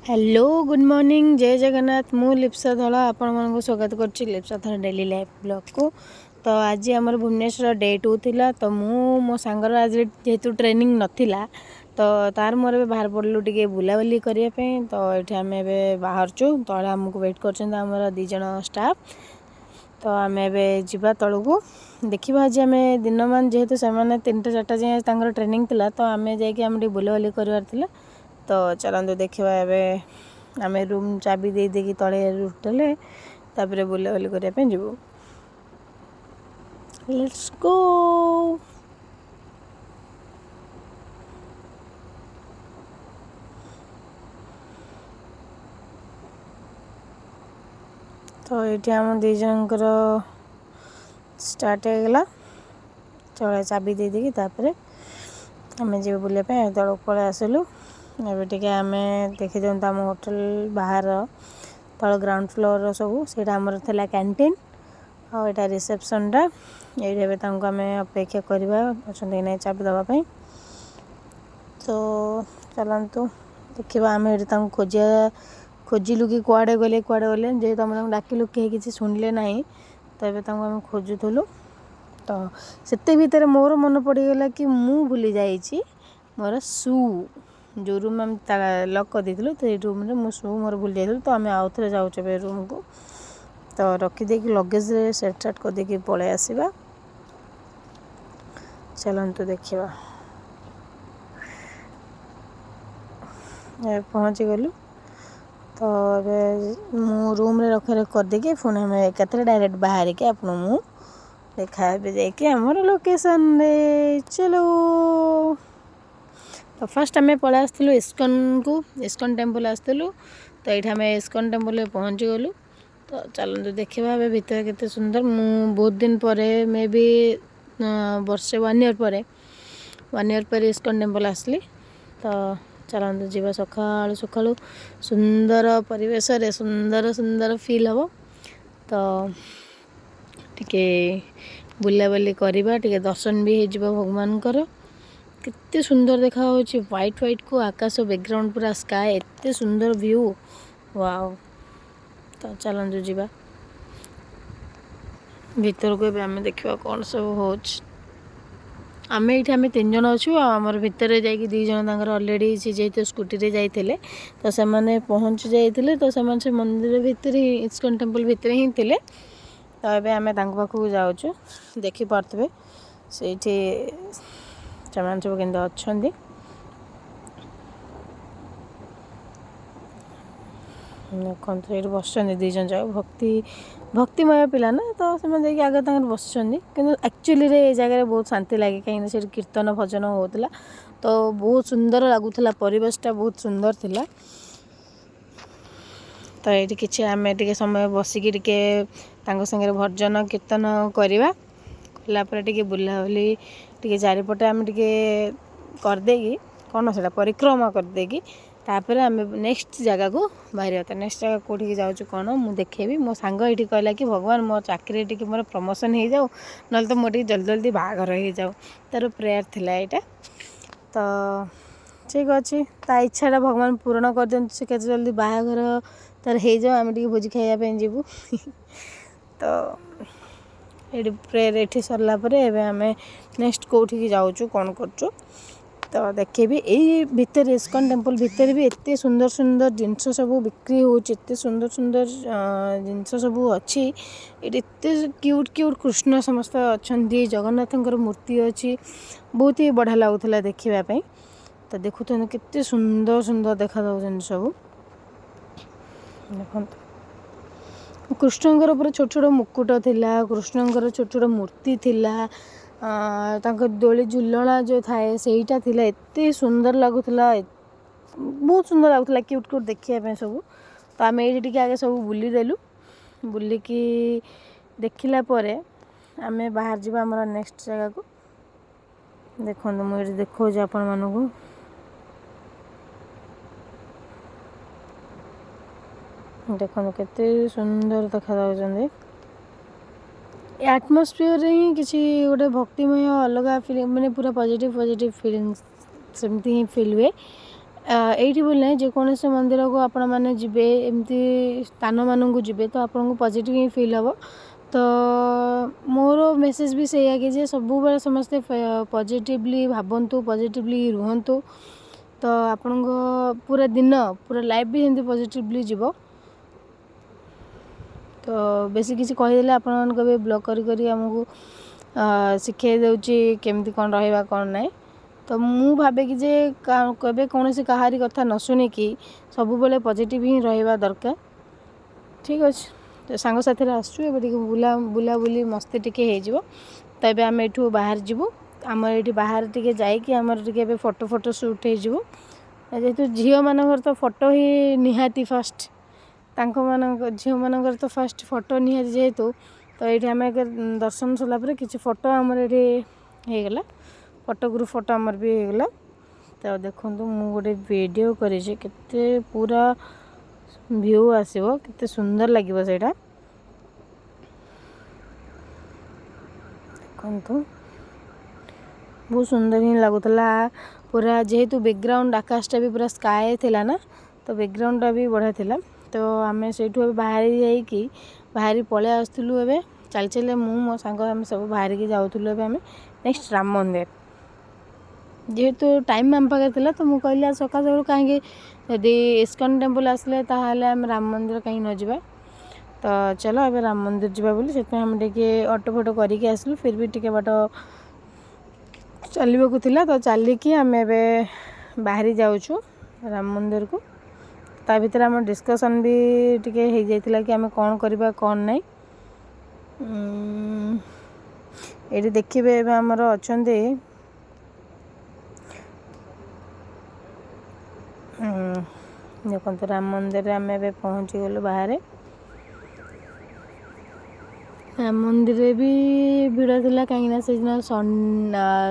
Hello, good morning, ଜୟ ଜଗନ୍ନାଥ। ମୁଁ ଲିପ୍ସା ଧଳ ଆପଣମାନଙ୍କୁ ସ୍ୱାଗତ କରୁଛି ଲିପ୍ସା ଧଳ ଡେଲି ଲାଇଫ୍ ବ୍ଲଗ୍କୁ। ତ ଆଜି ଆମର ଭୁବନେଶ୍ୱର ଡେ 2 ଥିଲା। ତ ମୁଁ ମୋ ସାଙ୍ଗର ଆଜି ଯେହେତୁ ଟ୍ରେନିଂ ନଥିଲା, ତ ତାର ମୋର ଏବେ ବାହାରି ପଡ଼ିଲୁ ଟିକେ ବୁଲାବୁଲି କରିବା ପାଇଁ। ତ ଏଠି ଆମେ ଏବେ ବାହାରୁଛୁ, ତଳେ ଆମକୁ ୱେଟ୍ କରୁଛନ୍ତି ଆମର 2 ଜଣ ଷ୍ଟାଫ୍। ତ ଆମେ ଏବେ ଯିବା ତଳକୁ, ଦେଖିବା। ଆଜି ଆମେ ଦିନମାନ ଯେହେତୁ ସେମାନେ 3ଟା 4ଟା ଯାଏଁ ତାଙ୍କର ଟ୍ରେନିଂ ଥିଲା, ତ ଆମେ ଯାଇକି ଆମେ ଟିକେ ବୁଲାବୁଲି କରିବାର ଥିଲା। ତ ଚାଲନ୍ତୁ ଦେଖିବା। ଏବେ ଆମେ ରୁମ୍ ଚାବି ଦେଇ ଦେଇକି ତଳେ ହୋଟେଲରେ, ତାପରେ ବୁଲାବୁଲି କରିବା ପାଇଁ ଯିବୁ। Let's go. ତ ଏଇଠି ଆମ 2 ଜଣଙ୍କର ଷ୍ଟାର୍ଟ ହେଇଗଲା। ତଳେ ଚାବି ଦେଇ ଦେଇକି ତାପରେ ଆମେ ଯିବୁ ବୁଲିବା ପାଇଁ। ତଳକୁ ପଳେଇ ଆସିଲୁ। ଏବେ ଟିକେ ଆମେ ଦେଖିଦିଅନ୍ତୁ ଆମ ହୋଟେଲ ବାହାର ତଳ ଗ୍ରାଉଣ୍ଡ ଫ୍ଲୋର୍ର ସବୁ। ସେଇଟା ଆମର ଥିଲା କ୍ୟାଣ୍ଟିନ୍ ଆଉ ଏଇଟା ରିସେପସନ୍ଟା। ଏଇଠି ଏବେ ତାଙ୍କୁ ଆମେ ଅପେକ୍ଷା କରିବା, ଅଛନ୍ତି କି ନାହିଁ ଚାବି ଦେବା ପାଇଁ। ତ ଚାଲନ୍ତୁ ଦେଖିବା। ଆମେ ଏଠି ତାଙ୍କୁ ଖୋଜିଲୁ କି କୁଆଡ଼େ ଗଲେ କୁଆଡ଼େ ଗଲେ। ଯେହେତୁ ଆମେ ତାଙ୍କୁ ଡାକିଲୁ, କେହି କିଛି ଶୁଣିଲେ ନାହିଁ। ତ ଏବେ ତାଙ୍କୁ ଆମେ ଖୋଜୁଥିଲୁ। ତ ସେତେ ଭିତରେ ମୋର ମନେ ପଡ଼ିଗଲା କି ମୁଁ ଭୁଲି ଯାଇଛି ମୋର ସୁ। ଯେଉଁ ରୁମ୍ ଆମେ ଲକ୍ କରିଦେଇଥିଲୁ, ସେଇ ରୁମ୍ରେ ମୁଁ ସୁ ମୋର ଭୁଲି ଯାଇଥିଲୁ। ତ ଆମେ ଆଉ ଥରେ ଯାଉଛୁ ଏବେ ରୁମ୍କୁ। ତ ରଖିଦେଇକି ଲଗେଜରେ ସେଟ୍ ସାଟ୍ କରିଦେଇକି ପଳେଇ ଆସିବା। ଚାଲନ୍ତୁ ଦେଖିବା। ଏବେ ପହଞ୍ଚିଗଲୁ। ତ ଏବେ ମୁଁ ରୁମ୍ରେ ରଖା ରଖି କରିଦେଇକି ପୁଣି ଆମେ ଏକାଥରେ ଡାଇରେକ୍ଟ ବାହାରିକି ଆପଣଙ୍କୁ ମୁଁ ଦେଖା ହେବି ଯାଇକି ଆମର ଲୋକେସନ୍ରେ। ଚଲୋ। ତ ଫାର୍ଷ୍ଟ ଆମେ ପଳେଇ ଆସିଥିଲୁ ଇସ୍କନକୁ, ଇସ୍କନ ଟେମ୍ପଲ୍ ଆସିଥିଲୁ। ତ ଏଇଠି ଆମେ ଇସ୍କନ ଟେମ୍ପଲ୍ରେ ପହଞ୍ଚିଗଲୁ। ତ ଚାଲନ୍ତୁ ଦେଖିବା ଏବେ ଭିତରେ କେତେ ସୁନ୍ଦର। ମୁଁ ବହୁତ ଦିନ ପରେ, ମେ ବି ବର୍ଷେ, 1 ଇୟର୍ ପରେ, 1 ଇୟର୍ ପରେ ଇସ୍କନ ଟେମ୍ପଲ୍ ଆସିଲି। ତ ଚାଲନ୍ତୁ ଯିବା। ସକାଳୁ ସକାଳୁ ସୁନ୍ଦର ପରିବେଶରେ ସୁନ୍ଦର ସୁନ୍ଦର ଫିଲ୍ ହେବ। ତ ଟିକେ ବୁଲାବୁଲି କରିବା, ଟିକେ ଦର୍ଶନ ବି ହେଇଯିବ ଭଗବାନଙ୍କର। କେତେ ସୁନ୍ଦର ଦେଖାଯାଉଛି, ହ୍ୱାଇଟ୍ ହ୍ୱାଇଟ୍କୁ ଆକାଶ ବ୍ୟାକ୍ଗ୍ରାଉଣ୍ଡ, ପୁରା ସ୍କାଏ, ଏତେ ସୁନ୍ଦର ଭ୍ୟୁ, ୱାଓ। ତ ଚାଲନ୍ତୁ ଯିବା ଭିତରକୁ। ଏବେ ଆମେ ଦେଖିବା କ'ଣ ସବୁ ହେଉଛି। ଆମେ ଏଇଠି ଆମେ 3 ଜଣ ଅଛୁ ଆଉ ଆମର ଭିତରେ ଯାଇକି 2 ଜଣ ତାଙ୍କର ଅଲରେଡ଼ି, ସେ ଯେହେତୁ ସ୍କୁଟିରେ ଯାଇଥିଲେ ତ ସେମାନେ ପହଞ୍ଚି ଯାଇଥିଲେ। ତ ସେମାନେ ସେ ମନ୍ଦିର ଭିତରେ ହିଁ, ଇସ୍କନ ଟେମ୍ପଲ୍ ଭିତରେ ହିଁ ଥିଲେ। ତ ଏବେ ଆମେ ତାଙ୍କ ପାଖକୁ ଯାଉଛୁ। ଦେଖିପାରୁଥିବେ ସେଇଠି ସେମାନେ ସବୁ କେମିତି ଅଛନ୍ତି। ଦେଖନ୍ତୁ, ଏଇଠି ବସିଛନ୍ତି 2 ଜଣ ଯାକ। ଭକ୍ତିମୟ ପିଲା ନା, ତ ସେମାନେ ଯାଇକି ଆଗ ତାଙ୍କର ବସିଛନ୍ତି। କିନ୍ତୁ ଆକ୍ଚୁଆଲିରେ ଏ ଜାଗାରେ ବହୁତ ଶାନ୍ତି ଲାଗେ, କାହିଁକିନା ସେଇଠି କୀର୍ତ୍ତନ ଭଜନ ହେଉଥିଲା। ତ ବହୁତ ସୁନ୍ଦର ଲାଗୁଥିଲା, ପରିବେଶଟା ବହୁତ ସୁନ୍ଦର ଥିଲା। ତ ଏଇଠି କିଛି ଆମେ ଟିକେ ସମୟ ବସିକି ଟିକେ ତାଙ୍କ ସାଙ୍ଗରେ ଭଜନ କୀର୍ତ୍ତନ କରିବା। କଲା ପରେ ଟିକେ ବୁଲାବୁଲି ଟିକେ ଚାରିପଟେ ଆମେ ଟିକେ କରିଦେଇକି, କ'ଣ ସେଇଟା, ପରିକ୍ରମା କରିଦେଇକି ତାପରେ ଆମେ ନେକ୍ସଟ ଜାଗାକୁ ବାହାରିବା। ତ ନେକ୍ସଟ ଜାଗା କେଉଁଠିକି ଯାଉଛୁ କ'ଣ ମୁଁ ଦେଖେଇବି। ମୋ ସାଙ୍ଗ ଏଇଠି କହିଲା କି ଭଗବାନ ମୋ ଚାକିରିରେ ଟିକେ ମୋର ପ୍ରମୋସନ୍ ହେଇଯାଉ, ନହେଲେ ତ ମୋର ଟିକେ ଜଲ୍ଦି ଜଲ୍ଦି ବାହାଘର ହେଇଯାଉ। ତାର ପ୍ରେୟାର ଥିଲା ଏଇଟା। ତ ଠିକ୍ ଅଛି, ତା ଇଚ୍ଛାଟା ଭଗବାନ ପୂରଣ କରିଦିଅନ୍ତୁ। ସେ କେତେ ଜଲ୍ଦି ବାହାଘର ତାର ହେଇଯାଉ, ଆମେ ଟିକେ ଭୋଜି ଖାଇବା ପାଇଁ ଯିବୁ। ତ ଏଇଠି ପ୍ରେୟର ଏଠି ସରିଲା ପରେ ଏବେ ଆମେ ନେକ୍ସଟ କେଉଁଠିକି ଯାଉଛୁ କ'ଣ କରୁଛୁ ତ ଦେଖେଇବି। ଏଇ ଭିତରେ ଇସ୍କନ ଟେମ୍ପଲ୍ ଭିତରେ ବି ଏତେ ସୁନ୍ଦର ସୁନ୍ଦର ଜିନିଷ ସବୁ ବିକ୍ରି ହେଉଛି, ଏତେ ସୁନ୍ଦର ସୁନ୍ଦର ଜିନିଷ ସବୁ ଅଛି ଏଇଠି। ଏତେ କ୍ୟୁଟ୍ କ୍ୟୁଟ୍ କୃଷ୍ଣ ସମସ୍ତେ ଅଛନ୍ତି, ଜଗନ୍ନାଥଙ୍କର ମୂର୍ତ୍ତି ଅଛି, ବହୁତ ହି ବଢ଼ିଆ ଲାଗୁଥିଲା ଦେଖିବା ପାଇଁ। ତ ଦେଖୁଛନ୍ତି କେତେ ସୁନ୍ଦର ସୁନ୍ଦର ଦେଖାଯାଉଛନ୍ତି ସବୁ। ଦେଖନ୍ତୁ, କୃଷ୍ଣଙ୍କର ପୁରା ଛୋଟ ଛୋଟ ମୁକୁଟ ଥିଲା, କୃଷ୍ଣଙ୍କର ଛୋଟ ଛୋଟ ମୂର୍ତ୍ତି ଥିଲା, ତାଙ୍କ ଦୋଳି ଝୁଲଣା ଯେଉଁ ଥାଏ ସେଇଟା ଥିଲା। ଏତେ ସୁନ୍ଦର ଲାଗୁଥିଲା, ବହୁତ ସୁନ୍ଦର ଲାଗୁଥିଲା, କ୍ୟୁଟ୍ କ୍ୟୁଟ୍ ଦେଖିବା ପାଇଁ ସବୁ। ତ ଆମେ ଏଇଠି ଟିକେ ଆଗେ ସବୁ ବୁଲିଦେଲୁ। ବୁଲିକି ଦେଖିଲା ପରେ ଆମେ ବାହାରି ଯିବା ଆମର ନେକ୍ସଟ ଜାଗାକୁ। ଦେଖନ୍ତୁ, ମୁଁ ଏଇଠି ଦେଖାଉଛି ଆପଣମାନଙ୍କୁ। ଦେଖନ୍ତୁ କେତେ ସୁନ୍ଦର ଦେଖାଯାଉଛନ୍ତି। ଏ ଆଟମୋସ୍ଫିୟରରେ ହିଁ କିଛି ଗୋଟେ ଭକ୍ତିମୟ ଅଲଗା ଫିଲିଂ, ମାନେ ପୁରା ପଜିଟିଭ୍ ପଜିଟିଭ୍ ଫିଲିଙ୍ଗସ୍ ସେମିତି ହିଁ ଫିଲ୍ ହୁଏ। ଏଇଠି ବୋଲି ନାହିଁ, ଯେକୌଣସି ମନ୍ଦିରକୁ ଆପଣମାନେ ଯିବେ, ଏମିତି ସ୍ଥାନମାନଙ୍କୁ ଯିବେ, ତ ଆପଣଙ୍କୁ ପଜିଟିଭ୍ ହିଁ ଫିଲ୍ ହେବ। ତ ମୋର ମେସେଜ୍ ବି ସେଇଆ କି ଯେ ସବୁବେଳେ ସମସ୍ତେ ପଜିଟିଭଲି ଭାବନ୍ତୁ, ପଜିଟିଭଲି ରୁହନ୍ତୁ, ତ ଆପଣଙ୍କ ପୁରା ଦିନ, ପୁରା ଲାଇଫ୍ ବି ଏମିତି ପଜିଟିଭଲି ଯିବ। ତ ବେଶୀ କିଛି କହିଦେଲେ ଆପଣମାନଙ୍କୁ ଏବେ ବ୍ଲଗ୍ କରି କରି ଆମକୁ ଶିଖେଇ ଦେଉଛି କେମିତି କ'ଣ ରହିବା କ'ଣ ନାହିଁ। ତ ମୁଁ ଭାବେ କି ଯେ କେବେ କୌଣସି କାହାରି କଥା ନ ଶୁଣିକି ସବୁବେଳେ ପଜିଟିଭ୍ ହିଁ ରହିବା ଦରକାର। ଠିକ୍ ଅଛି, ତ ସାଙ୍ଗସାଥିରେ ଆସୁଛୁ, ଏବେ ଟିକେ ବୁଲାବୁଲି ମସ୍ତି ଟିକେ ହେଇଯିବ। ତ ଏବେ ଆମେ ଏଠୁ ବାହାରି ଯିବୁ। ଆମର ଏଇଠି ବାହାରେ ଟିକେ ଯାଇକି ଆମର ଟିକେ ଏବେ ଫଟୋ ଫଟୋ ସୁଟ୍ ହେଇଯିବ, ଯେହେତୁ ଝିଅମାନଙ୍କର ତ ଫଟୋ ହିଁ ନିହାତି ଫାଷ୍ଟ, ତାଙ୍କମାନଙ୍କ ଝିଅମାନଙ୍କର ତ ଫାଷ୍ଟ ଫଟୋ ନିହାତି ଯେହେତୁ। ତ ଏଇଠି ଆମେ ଦର୍ଶନ ସରିଲା ପରେ କିଛି ଫଟୋ ଆମର ଏଠି ହେଇଗଲା, ଫଟୋ ଗ୍ରୁପ୍ ଫଟୋ ଆମର ବି ହେଇଗଲା। ତ ଦେଖନ୍ତୁ, ମୁଁ ଗୋଟେ ଭିଡ଼ିଓ କରିଛି, କେତେ ପୁରା ଭ୍ୟୁ ଆସିବ, କେତେ ସୁନ୍ଦର ଲାଗିବ ସେଇଟା। ଦେଖନ୍ତୁ, ବହୁତ ସୁନ୍ଦର ହିଁ ଲାଗୁଥିଲା ପୁରା, ଯେହେତୁ ବ୍ୟାକଗ୍ରାଉଣ୍ଡ ଆକାଶଟା ବି ପୁରା ସ୍କାଏ ଥିଲା ନା, ତ ବ୍ୟାକଗ୍ରାଉଣ୍ଡଟା ବି ବଢ଼ିଆ ଥିଲା। ତ ଆମେ ସେଇଠୁ ଏବେ ବାହାରି ଯାଇକି ବାହାରି ପଳେଇ ଆସୁଥିଲୁ। ଏବେ ଚାଲି ଚାଲି ମୁଁ, ମୋ ସାଙ୍ଗ, ଆମେ ସବୁ ବାହାରିକି ଯାଉଥିଲୁ। ଏବେ ଆମେ ନେକ୍ସଟ ରାମ ମନ୍ଦିର, ଯେହେତୁ ଟାଇମ୍ ଆମ ପାଖରେ ଥିଲା, ତ ମୁଁ କହିଲି ଆଉ ସକାଳୁ ସକାଳୁ କାହିଁକି, ଯଦି ଇସ୍କନ ଟେମ୍ପଲ୍ ଆସିଲେ ତାହେଲେ ଆମେ ରାମ ମନ୍ଦିର କାହିଁକି ନ ଯିବା? ତ ଚାଲ ଏବେ ରାମ ମନ୍ଦିର ଯିବା ବୋଲି ସେଥିପାଇଁ ଆମେ ଟିକେ ଅଟୋ ଫଟୋ କରିକି ଆସିଲୁ। ଫିର୍ ବି ଟିକେ ବାଟ ଚାଲିବାକୁ ଥିଲା, ତ ଚାଲିକି ଆମେ ଏବେ ବାହାରି ଯାଉଛୁ ରାମ ମନ୍ଦିରକୁ। ତା ଭିତରେ ଆମ ଡିସ୍କସନ୍ ବି ଟିକେ ହେଇଯାଇଥିଲା କି ଆମେ କ'ଣ କରିବା କ'ଣ ନାହିଁ। ଏଇଠି ଦେଖିବେ, ଏବେ ଆମର ଅଛନ୍ତି, ଦେଖନ୍ତୁ, ରାମ ମନ୍ଦିରରେ ଆମେ ଏବେ ପହଞ୍ଚିଗଲୁ ବାହାରେ। ରାମ ମନ୍ଦିରରେ ବି ଭିଡ଼ ଥିଲା, କାହିଁକିନା ସେଦିନ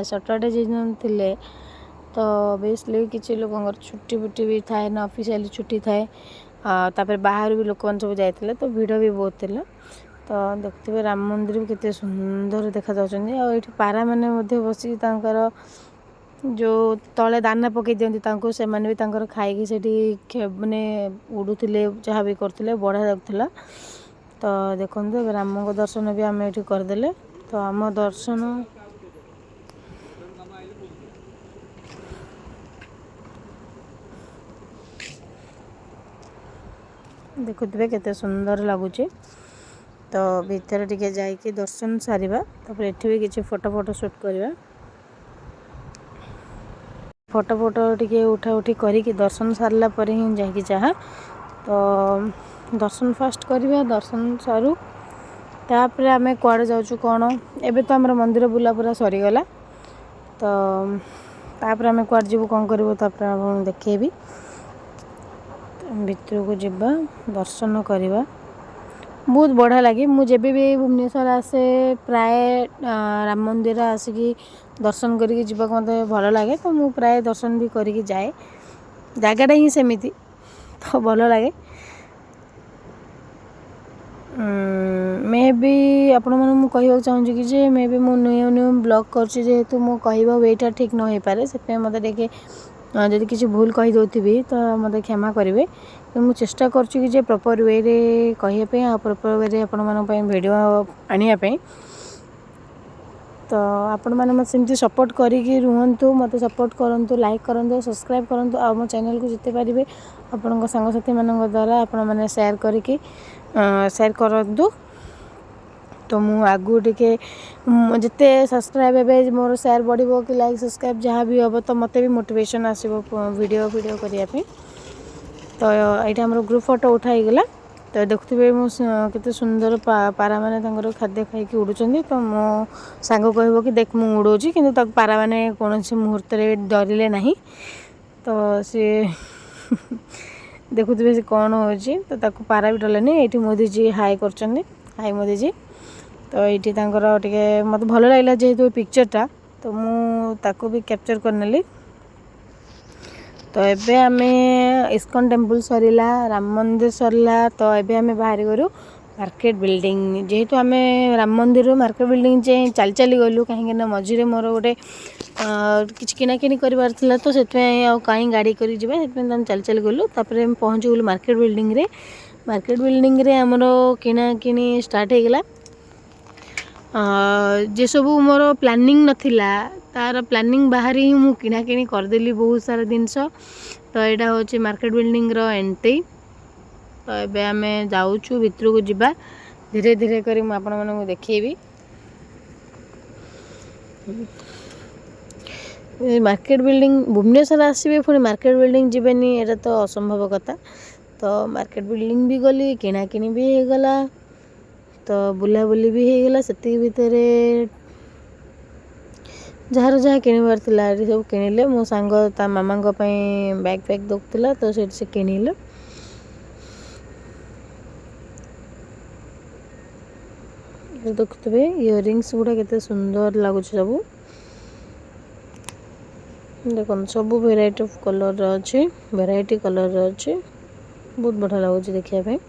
ସଟର୍ଡେ ଯେଉଁଦିନ ଥିଲେ, ତ ଅଭିୟସଲି କିଛି ଲୋକଙ୍କର ଛୁଟି ଫୁଟି ବି ଥାଏ ନା, ଅଫିସିଆଲି ଛୁଟି ଥାଏ। ତାପରେ ବାହାରୁ ବି ଲୋକମାନେ ସବୁ ଯାଇଥିଲେ, ତ ଭିଡ଼ ବି ବହୁତ ଥିଲା। ତ ଦେଖୁଥିବେ, ରାମ ମନ୍ଦିର ବି କେତେ ସୁନ୍ଦର ଦେଖାଯାଉଛନ୍ତି। ଆଉ ଏଇଠି ପାରାମାନେ ମଧ୍ୟ ବସିକି ତାଙ୍କର ଯେଉଁ ତଳେ ଦାନା ପକାଇ ଦିଅନ୍ତି ତାଙ୍କୁ, ସେମାନେ ବି ତାଙ୍କର ଖାଇକି ସେଠି ମାନେ ଉଡ଼ୁଥିଲେ, ଯାହା ବି କରୁଥିଲେ, ବଢ଼ିଆ ଲାଗୁଥିଲା। ତ ଦେଖନ୍ତୁ, ଏବେ ରାମଙ୍କ ଦର୍ଶନ ବି ଆମେ ଏଠି କରିଦେଲେ। ତ ଆମ ଦର୍ଶନ ଦେଖୁଥିବେ କେତେ ସୁନ୍ଦର ଲାଗୁଛି। ତ ଭିତରେ ଟିକେ ଯାଇକି ଦର୍ଶନ ସାରିବା, ତାପରେ ଏଠି ବି କିଛି ଫଟୋ ଫଟୋ ସୁଟ୍ କରିବା। ଫଟୋ ଫଟୋ ଟିକେ ଉଠା ଉଠି କରିକି ଦର୍ଶନ ସାରିଲା ପରେ ହିଁ ଯାଇକି ଯାହା। ତ ଦର୍ଶନ ଫାଷ୍ଟ କରିବା, ଦର୍ଶନ ସରୁ, ତାପରେ ଆମେ କୁଆଡ଼େ ଯାଉଛୁ କ'ଣ। ଏବେ ତ ଆମର ମନ୍ଦିର ବୁଲା ପୁରା ସରିଗଲା, ତ ତାପରେ ଆମେ କୁଆଡ଼େ ଯିବୁ କ'ଣ କରିବୁ ତାପରେ ଆପଣଙ୍କୁ ଦେଖେଇବି। ଭିତରକୁ ଯିବା, ଦର୍ଶନ କରିବା, ବହୁତ ବଢ଼ିଆ ଲାଗେ। ମୁଁ ଯେବେ ବି ଭୁବନେଶ୍ୱର ଆସେ, ପ୍ରାୟ ରାମ ମନ୍ଦିର ଆସିକି ଦର୍ଶନ କରିକି ଯିବାକୁ ମୋତେ ଭଲ ଲାଗେ। ତ ମୁଁ ପ୍ରାୟ ଦର୍ଶନ ବି କରିକି ଯାଏ, ଜାଗାଟା ହିଁ ସେମିତି ତ ଭଲ ଲାଗେ। ମେ ବି ଆପଣମାନଙ୍କୁ ମୁଁ କହିବାକୁ ଚାହୁଁଛି କି ଯେ ମେ ବି ମୁଁ ନ୍ୟୁ ନ୍ୟୁ ବ୍ଲଗ୍ କରୁଛି, ଯେହେତୁ ମୁଁ କହିବା ୱେଟା ଠିକ୍ ନ ହେଇପାରେ, ସେଥିପାଇଁ ମୋତେ ଟିକେ ଯଦି କିଛି ଭୁଲ କହିଦେଉଥିବି ତ ମୋତେ କ୍ଷମା କରିବେ। ମୁଁ ଚେଷ୍ଟା କରୁଛି କି ଯେ ପ୍ରପର୍ ୱେରେ କହିବା ପାଇଁ ଆଉ ପ୍ରପର୍ ୱେରେ ଆପଣମାନଙ୍କ ପାଇଁ ଭିଡ଼ିଓ ଆଣିବା ପାଇଁ। ତ ଆପଣମାନେ ମୋତେ ସେମିତି ସପୋର୍ଟ କରିକି ରୁହନ୍ତୁ, ମୋତେ ସପୋର୍ଟ କରନ୍ତୁ, ଲାଇକ୍ କରନ୍ତୁ, ସବସ୍କ୍ରାଇବ୍ କରନ୍ତୁ, ଆଉ ମୋ ଚ୍ୟାନେଲ୍କୁ ଯେତେ ପାରିବେ ଆପଣଙ୍କ ସାଙ୍ଗସାଥିମାନଙ୍କ ଦ୍ୱାରା ଆପଣମାନେ ସେୟାର କରିକି ସେୟାର କରନ୍ତୁ। ତ ମୁଁ ଆଗକୁ ଟିକେ ଯେତେ ସବସ୍କ୍ରାଇବ୍ ହେବେ, ମୋର ସେୟାର ବଢ଼ିବ କି ଲାଇକ୍ ସବସ୍କ୍ରାଇବ୍ ଯାହା ବି ହେବ, ତ ମୋତେ ବି ମୋଟିଭେସନ୍ ଆସିବ ଭିଡ଼ିଓ ଫିଡ଼ିଓ କରିବା ପାଇଁ। ତ ଏଇଟା ଆମର ଗ୍ରୁପ୍ ଫଟୋ ଉଠା ହେଇଗଲା। ତ ଦେଖୁଥିବେ, ମୁଁ କେତେ ସୁନ୍ଦର ପାରାମାନେ ତାଙ୍କର ଖାଦ୍ୟ ଖାଇକି ଉଡ଼ୁଛନ୍ତି। ତ ମୋ ସାଙ୍ଗ କହିବ କି ଦେଖ ମୁଁ ଉଡ଼ଉଛି, କିନ୍ତୁ ତାକୁ ପାରାମାନେ କୌଣସି ମୁହୂର୍ତ୍ତରେ ଡରିଲେ ନାହିଁ। ତ ସିଏ ଦେଖୁଥିବେ ସେ କ'ଣ ହେଉଛି, ତ ତାକୁ ପାରା ବି ଡରିଲେନି। ଏଇଠି ମୋଦିଜୀ ହାଇ କରୁଛନ୍ତି, ହାଇ ମୋଦିଜୀ। ତ ଏଇଠି ତାଙ୍କର ଟିକେ ମୋତେ ଭଲ ଲାଗିଲା ଯେହେତୁ ଏ ପିକ୍ଚରଟା, ତ ମୁଁ ତାକୁ ବି କ୍ୟାପଚର୍ କରିନେଲି। ତ ଏବେ ଆମେ ଇସ୍କନ ଟେମ୍ପଲ୍ ସରିଲା, ରାମ ମନ୍ଦିର ସରିଲା, ତ ଏବେ ଆମେ ବାହାରି ଗଲୁ ମାର୍କେଟ ବିଲ୍ଡିଂ। ଯେହେତୁ ଆମେ ରାମ ମନ୍ଦିରରୁ ମାର୍କେଟ ବିଲ୍ଡିଂ ଯାଏଁ ଚାଲି ଚାଲି ଗଲୁ, କାହିଁକିନା ମଝିରେ ମୋର ଗୋଟେ କିଛି କିଣାକିଣି କରିବାର ଥିଲା, ତ ସେଥିପାଇଁ ଆଉ କାହିଁ ଗାଡ଼ି କରି ଯିବା, ସେଥିପାଇଁ ଆମେ ଚାଲି ଚାଲି ଗଲୁ। ତାପରେ ଆମେ ପହଞ୍ଚିଗଲୁ ମାର୍କେଟ ବିଲ୍ଡିଂରେ। ମାର୍କେଟ ବିଲ୍ଡିଂରେ ଆମର କିଣାକିଣି ଷ୍ଟାର୍ଟ ହେଇଗଲା। ଯେସବୁ ମୋର ପ୍ଲାନିଂ ନଥିଲା, ତା'ର ପ୍ଲାନିଂ ବାହାରେ ହିଁ ମୁଁ କିଣାକିଣି କରିଦେଲି ବହୁତ ସାରା ଜିନିଷ। ତ ଏଇଟା ହେଉଛି ମାର୍କେଟ ବିଲ୍ଡିଂର ଏଣ୍ଟ୍ରି। ତ ଏବେ ଆମେ ଯାଉଛୁ, ଭିତରକୁ ଯିବା ଧୀରେ ଧୀରେ କରି, ମୁଁ ଆପଣମାନଙ୍କୁ ଦେଖେଇବି। ମାର୍କେଟ ବିଲ୍ଡିଂ, ଭୁବନେଶ୍ୱର ଆସିବେ ପୁଣି ମାର୍କେଟ ବିଲ୍ଡିଂ ଯିବେନି, ଏଇଟା ତ ଅସମ୍ଭବ କଥା। ତ ମାର୍କେଟ ବିଲ୍ଡିଂ ବି ଗଲି, କିଣାକିଣି ବି ହେଇଗଲା, ତ ବୁଲାବୁଲି ବି ହେଇଗଲା। ସେତିକି ଭିତରେ ଯାହାର ଯାହା କିଣିବାର ଥିଲା ଏଠି ସବୁ କିଣିଲେ। ମୋ ସାଙ୍ଗ ତା ମାମାଙ୍କ ପାଇଁ ବ୍ୟାଗ୍ ଫ୍ୟାଗ୍ ଦେଖୁଥିଲା, ତ ସେଇଠି ସେ କିଣିଲେ। ଦେଖୁଥିବେ ଇୟରିଙ୍ଗସ୍ ଗୁଡ଼ା କେତେ ସୁନ୍ଦର ଲାଗୁଛି ସବୁ। ଦେଖନ୍ତୁ, ସବୁ ଭେରାଇଟି ଅଫ୍ କଲର୍ର ଅଛି, ଭେରାଇଟି କଲର୍ର ଅଛି, ବହୁତ ବଢ଼ିଆ ଲାଗୁଛି ଦେଖିବା ପାଇଁ।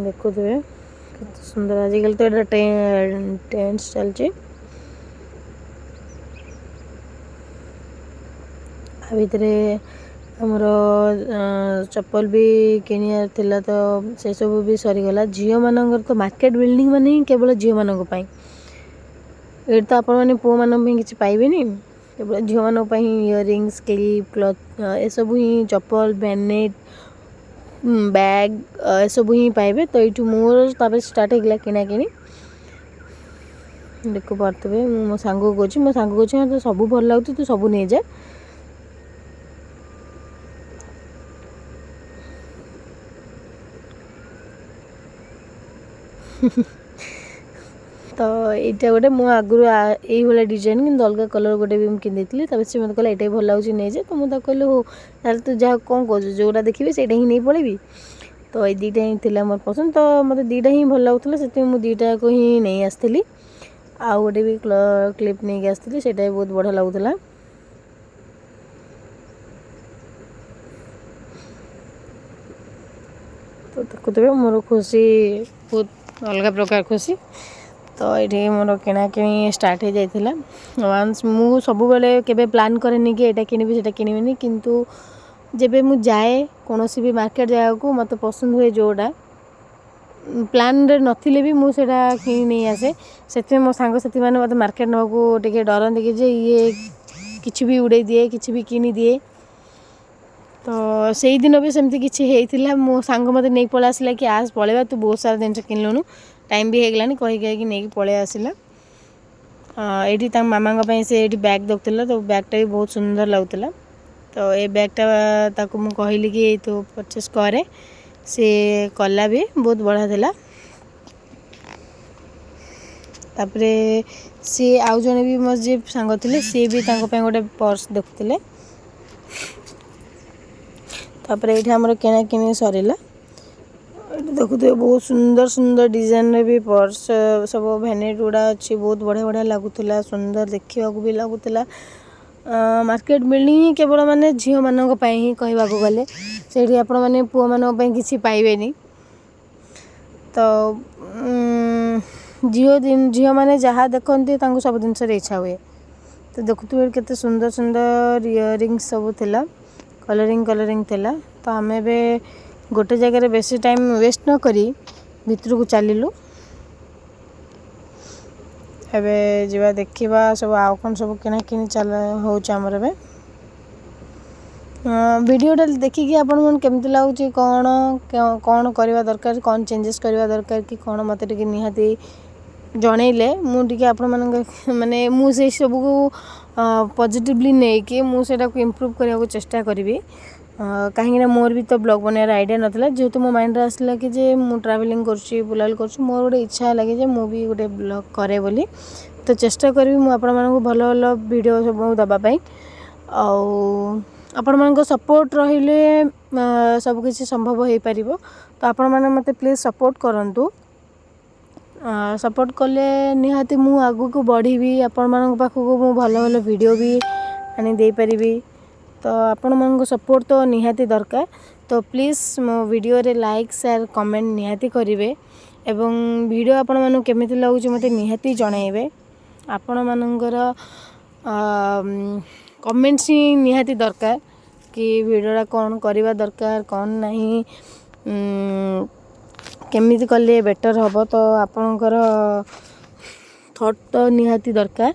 ଦେଖୁଥିବେ କେତେ ସୁନ୍ଦର। ଆଜିକାଲି ତ ଏଇଟା ଟ୍ରେଣ୍ଡ ଚାଲିଛି। ଆ ଭିତରେ ଆମର ଚପଲ ବି କିଣିବାର ଥିଲା, ତ ସେସବୁ ବି ସରିଗଲା। ଝିଅମାନଙ୍କର ତ ମାର୍କେଟ ବିଲ୍ଡିଂ ମାନେ ହିଁ କେବଳ ଝିଅମାନଙ୍କ ପାଇଁ। ଏଇଠି ତ ଆପଣମାନେ ପୁଅମାନଙ୍କ ପାଇଁ କିଛି ପାଇବେନି, କେବଳ ଝିଅମାନଙ୍କ ପାଇଁ ଇୟରିଙ୍ଗସ୍, କ୍ଲିପ୍, କ୍ଲଥ୍ ଏସବୁ ହିଁ, ଚପଲ, ଭ୍ୟାନିଟି ବ୍ୟାଗ୍ ଏସବୁ ହିଁ ପାଇବେ। ତ ଏଇଠୁ ମୋର ତାପରେ ଷ୍ଟାର୍ଟ ହେଇଗଲା କିଣାକିଣି। ଦେଖିପାରୁଥିବେ, ମୁଁ ମୋ ସାଙ୍ଗକୁ କହୁଛି, ମୋ ସାଙ୍ଗ କହୁଛି ମୋତେ ସବୁ ଭଲ ଲାଗୁଛି, ତୁ ସବୁ ନେଇଯା। ତ ଏଇଟା ଗୋଟେ ମୁଁ ଆଗରୁ ଏଇଭଳିଆ ଡିଜାଇନ୍ କିନ୍ତୁ ଅଲଗା କଲର୍ ଗୋଟେ ବି ମୁଁ କିଣିଦେଇଥିଲି। ତାପରେ ସେ ମୋତେ କହିଲା ଏଇଟା ବି ଭଲ ଲାଗୁଛି, ନେଇଯା। ତ ମୁଁ ତାକୁ କହିଲି ହଉ ତାହେଲେ, ତୁ ଯାହା କ'ଣ କହୁଛୁ, ଯେଉଁଟା ଦେଖିବି ସେଇଟା ହିଁ ନେଇ ପଳେଇବି। ତ ଏଇ ଦୁଇଟା ହିଁ ଥିଲା ମୋର ପସନ୍ଦ, ତ ମୋତେ ଦୁଇଟା ହିଁ ଭଲ ଲାଗୁଥିଲା, ସେଥିପାଇଁ ମୁଁ ଦୁଇଟାକୁ ହିଁ ନେଇ ଆସିଥିଲି। ଆଉ ଗୋଟେ ବି କ୍ଲିପ୍ ନେଇକି ଆସିଥିଲି, ସେଇଟା ବି ବହୁତ ବଢ଼ିଆ ଲାଗୁଥିଲା। ତ ଦେଖୁଥିବେ ମୋର ଖୁସି, ବହୁତ ଅଲଗା ପ୍ରକାର ଖୁସି। ତ ଏଇଠି ମୋର କିଣାକିଣି ଷ୍ଟାର୍ଟ ହେଇଯାଇଥିଲା। ୱାନ୍ସ ମୁଁ ସବୁବେଳେ କେବେ ପ୍ଲାନ୍ କରେନି କି ଏଇଟା କିଣିବି ସେଇଟା କିଣିବିନି, କିନ୍ତୁ ଯେବେ ମୁଁ ଯାଏ କୌଣସି ବି ମାର୍କେଟ ଜାଗାକୁ, ମୋତେ ପସନ୍ଦ ହୁଏ, ଯେଉଁଟା ପ୍ଲାନ୍ରେ ନଥିଲେ ବି ମୁଁ ସେଇଟା କିଣି ନେଇ ଆସେ। ସେଥିପାଇଁ ମୋ ସାଙ୍ଗସାଥିମାନେ ମୋତେ ମାର୍କେଟ ନେବାକୁ ଟିକେ ଡରନ୍ତି କି ଯେ ଇଏ କିଛି ବି ଉଡ଼େଇ ଦିଏ, କିଛି ବି କିଣିଦିଏ। ତ ସେଇଦିନ ବି ସେମିତି କିଛି ହେଇଥିଲା। ମୋ ସାଙ୍ଗ ମୋତେ ନେଇକି ପଳେଇ ଆସିଲା କି ଆସ ପଳେଇବା, ତୁ ବହୁତ ସାରା ଜିନିଷ କିଣିଲୁଣୁ, ଟାଇମ୍ ବି ହେଇଗଲାଣି, କହି କହିକି ନେଇକି ପଳେଇ ଆସିଲା। ଏଇଠି ତାଙ୍କ ମାମାଙ୍କ ପାଇଁ ସେ ଏଇଠି ବ୍ୟାଗ୍ ଦେଖୁଥିଲା, ତ ବ୍ୟାଗ୍ଟା ବି ବହୁତ ସୁନ୍ଦର ଲାଗୁଥିଲା। ତ ଏ ବ୍ୟାଗ୍ଟା ତାକୁ ମୁଁ କହିଲି କି ତୁ ପରଚେସ୍ କରେ, ସେ କଲା ବି, ବହୁତ ବଢ଼ିଆ ଥିଲା। ତାପରେ ସିଏ ଆଉ ଜଣେ ବି ମୋର ଯିଏ ସାଙ୍ଗ ଥିଲେ, ସିଏ ବି ତାଙ୍କ ପାଇଁ ଗୋଟେ ପର୍ସ ଦେଖୁଥିଲେ। ତାପରେ ଏଇଠି ଆମର କିଣାକିଣି ସରିଲା। ଏଠି ଦେଖୁଥିବେ ବହୁତ ସୁନ୍ଦର ସୁନ୍ଦର ଡିଜାଇନର ବି ପର୍ସ ସବୁ, ଭ୍ୟାନିଟି ଗୁଡ଼ା ଅଛି, ବହୁତ ବଢ଼ିଆ ବଢ଼ିଆ ଲାଗୁଥିଲା, ସୁନ୍ଦର ଦେଖିବାକୁ ବି ଲାଗୁଥିଲା। ମାର୍କେଟ ବିଲ୍ଡିଂ ହିଁ କେବଳ ମାନେ ଝିଅମାନଙ୍କ ପାଇଁ ହିଁ କହିବାକୁ ଗଲେ, ସେଇଠି ଆପଣମାନେ ପୁଅମାନଙ୍କ ପାଇଁ କିଛି ପାଇବେନି। ତ ଝିଅମାନେ ଯାହା ଦେଖନ୍ତି, ତାଙ୍କୁ ସବୁ ଜିନିଷରେ ଇଚ୍ଛା ହୁଏ। ତ ଦେଖୁଥିବେ କେତେ ସୁନ୍ଦର ସୁନ୍ଦର ଇୟରିଙ୍ଗସ୍ ସବୁ ଥିଲା, କଲରିଂ କଲରିଂ ଥିଲା। ତ ଆମେ ଏବେ ଗୋଟେ ଜାଗାରେ ବେଶୀ ଟାଇମ୍ ୱେଷ୍ଟ ନ କରି ଭିତରକୁ ଚାଲିଲୁ। ଏବେ ଯିବା, ଦେଖିବା ସବୁ ଆଉ କ'ଣ ସବୁ କିଣାକିଣି ଚାଲ ହେଉଛି ଆମର। ଏବେ ଭିଡ଼ିଓଟା ଦେଖିକି ଆପଣମାନଙ୍କୁ କେମିତି ଲାଗୁଛି, କ'ଣ କ'ଣ କରିବା ଦରକାର, କ'ଣ ଚେଞ୍ଜେସ୍ କରିବା ଦରକାର କି କ'ଣ, ମୋତେ ଟିକେ ନିହାତି ଜଣେଇଲେ ମୁଁ ଟିକେ ଆପଣମାନଙ୍କ ମାନେ ମୁଁ ସେଇ ସବୁକୁ ପଜିଟିଭଲି ନେଇକି ମୁଁ ସେଇଟାକୁ ଇମ୍ପ୍ରୁଭ୍ କରିବାକୁ ଚେଷ୍ଟା କରିବି। କାହିଁକିନା ମୋର ବି ତ ବ୍ଲଗ୍ ବନେଇବାର ଆଇଡ଼ିଆ ନଥିଲା। ଯେହେତୁ ମୋ ମାଇଣ୍ଡରେ ଆସିଲା କି ଯେ ମୁଁ ଟ୍ରାଭେଲିଂ କରୁଛି, ବୁଲାବୁଲି କରୁଛି, ମୋର ଗୋଟେ ଇଚ୍ଛା ହେଲା କି ଯେ ମୁଁ ବି ଗୋଟେ ବ୍ଲଗ୍ କରେ ବୋଲି। ତ ଚେଷ୍ଟା କରିବି ମୁଁ ଆପଣମାନଙ୍କୁ ଭଲ ଭଲ ଭିଡ଼ିଓ ସବୁ ଦେବା ପାଇଁ, ଆଉ ଆପଣମାନଙ୍କ ସପୋର୍ଟ ରହିଲେ ସବୁକିଛି ସମ୍ଭବ ହେଇପାରିବ। ତ ଆପଣମାନେ ମୋତେ ପ୍ଲିଜ୍ ସପୋର୍ଟ କରନ୍ତୁ। ସପୋର୍ଟ କଲେ ନିହାତି ମୁଁ ଆଗକୁ ବଢ଼ିବି, ଆପଣମାନଙ୍କ ପାଖକୁ ମୁଁ ଭଲ ଭଲ ଭିଡ଼ିଓ ବି ଆଣି ଦେଇପାରିବି। ତ ଆପଣମାନଙ୍କ ସପୋର୍ଟ ତ ନିହାତି ଦରକାର। ତ ପ୍ଲିଜ୍ ମୋ ଭିଡ଼ିଓରେ ଲାଇକ୍, ସେୟାର, କମେଣ୍ଟ ନିହାତି କରିବେ ଏବଂ ଭିଡ଼ିଓ ଆପଣମାନଙ୍କୁ କେମିତି ଲାଗୁଛି ମୋତେ ନିହାତି ଜଣାଇବେ। ଆପଣମାନଙ୍କର କମେଣ୍ଟସ୍ ହିଁ ନିହାତି ଦରକାର କି ଭିଡ଼ିଓଟା କ'ଣ କରିବା ଦରକାର, କ'ଣ ନାହିଁ, କେମିତି କଲେ ବେଟର୍ ହେବ। ତ ଆପଣଙ୍କର ଥଟ୍ ତ ନିହାତି ଦରକାର।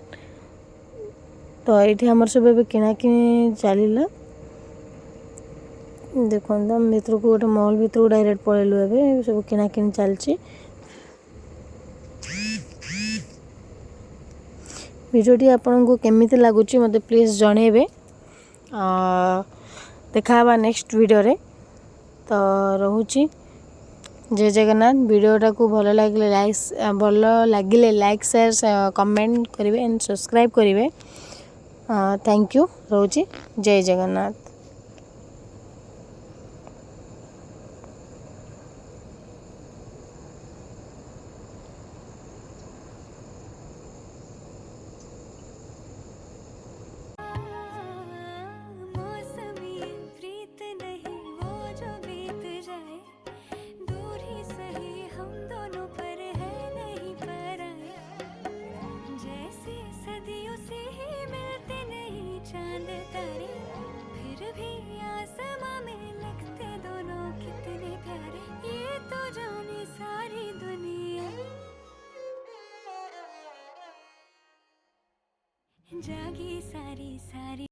ତ ଏଇଠି ଆମର ସବୁ ଏବେ କିଣାକିଣି ଚାଲିଲା। ଦେଖନ୍ତୁ, ଆମେ ଭିତରକୁ ଗୋଟେ ମଲ୍ ଭିତରକୁ ଡାଇରେକ୍ଟ ପଳେଇଲୁ। ଏବେ ସବୁ କିଣାକିଣି ଚାଲିଛି। ଭିଡ଼ିଓଟି ଆପଣଙ୍କୁ କେମିତି ଲାଗୁଛି ମୋତେ ପ୍ଲିଜ୍ ଜଣାଇବେ। ଦେଖା ହେବା ନେକ୍ସଟ ଭିଡ଼ିଓରେ। ତ ରହୁଛି, ଜୟ ଜଗନ୍ନାଥ। ଭିଡ଼ିଓଟାକୁ ଭଲ ଲାଗିଲେ ଲାଇକ୍, ସେୟାର, କମେଣ୍ଟ କରିବେ ଆଣ୍ଡ ସବସ୍କ୍ରାଇବ୍ କରିବେ। Thank you, ରହୁଛି, ଜୟ ଜଗନ୍ନାଥ। मौसमी प्रीत नहीं वो जो बीत जाए, दूर ही सही हम दोनों पर है नहीं पराए। जैसे सदियों से ही मिलते नहीं चांद तारे, फिर भी आसमां में लगते दोनों कितने प्यारे, ये तो जाने सारी दुनिया। जागी सारी सारी